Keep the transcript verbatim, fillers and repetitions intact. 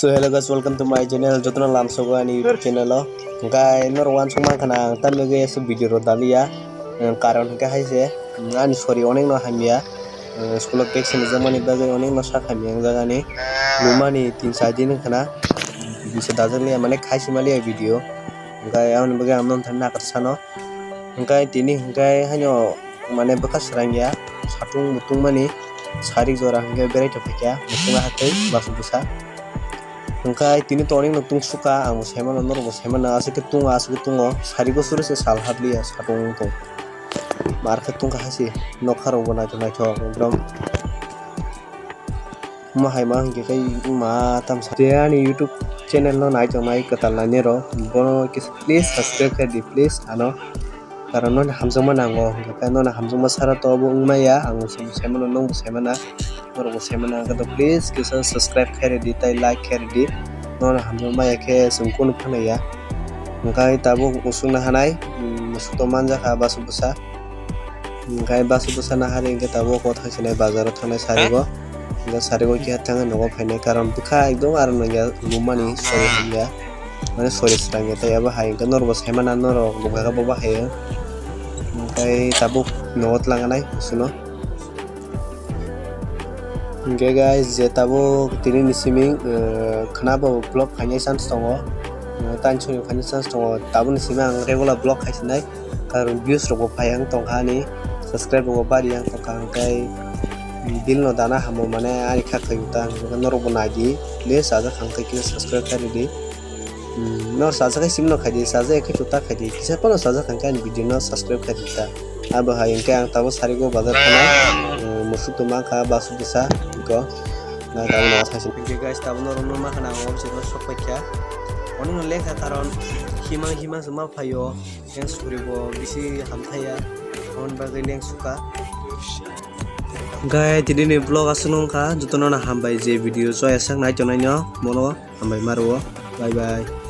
So hello guys, welcome to my channel. Jotono lamsogo ani YouTube channel o. Hwnkhe norok uansuk mankha na ang tamni bagwi aswk video rok daliya. Karon hwnkhe hai se, ani sori onek no hamya. School o vaccine rijak mani bagwi onek no sak hamya wngjak ani. Lumani tin char din wngkha na. Bisa dajak liya mane khai sima liya video. Hwnkhe aboni bagwi ang nono thani nakarsa no. Hwnkhe tini hwnkhe haino mane bwkha srang ya, satung bo tungmani, sarik jora hwnkhe berai tongphaikha, muchungo haktwi basu bwsa. Hwnkhe tini to onek no tungsukha, ang bo saimano, norok bo saimano, aswk khe tungo, aswk khe tungo, sarigo suri se sal habliya, satung wng tong. Mar khe tungkha hai se, nokha rok bo naithok naithok ekdom. Omo hai ma hwnkhe khe ma tam sa. Je ani YouTube channel no nai tongnai kwtal nainai rok, bono kisa please subscribe khe di, please ano. Karon noni hamjakma nango, hwnkhe khe noni hamjakma sara to obo wngmaya, ang saimano, nwng bo saimana, norok bo saimana, hwnkhe to please kisa subscribe khe ridi tei like khe ridi, noni hamjakma ya khe chwng kunu phanai ya. Hwnkhe tabuk usuk nahanai, musuk to manjakha basu bwsa. Hwnkhe basu bwsa nahari hwnkhe tabuk o thangsinai bazaro thangnai sarigo. Hwnkhe sarigo kiya thangwi nogo phainai, karon bwkha ekdom aro nangya lumani sori hamya. Mane sori srangya tei abo hai hwnkhe norokbo saimana, norok bo khe bo bahai o. Hwnkhe tabuk nogo tlanganai bwswkno. Hwnkhe guys, je tabuk tini ni simi, eh, khwnabo vlog khainai chance tongo. Eh, tansoni khainai chance tongo. Tabukni simi ang regular vlog khaisinai. Karon views rokbo phai ang tongkha ani, subscribe rokbo bari ang tongkha, hwnkhe bilno dana hamo mane ani kha khaio ta, hwnkhe norokbo naidi, please sajak hwnkhe kisa subscribe khairidi. Hmm, nor sajak hai simno khaidi, sajak hai khe chuta khaidi, kisa phano sajak hwnkhe ani video no subscribe khaidi ta. Abo hai hwnkhe ang tabuk sarigo bazar khana, hmm, musuk tongma kha basu bwsa, hwnkhe na tabuk no thangsi. Hwnkhe guys, tabuk norokno ma khana ang o bisingtwi sok paikha. Onek no lekha karon himang himang se ma phaio. Yang suri bo bisi hamthaya, aboni bagwi leng suka. Hwnkhe tini ni vlog aswk no wngkha, jotono no hambai je video chaya sak nai tongnai no, bono hambai ma rwo. Bye bye.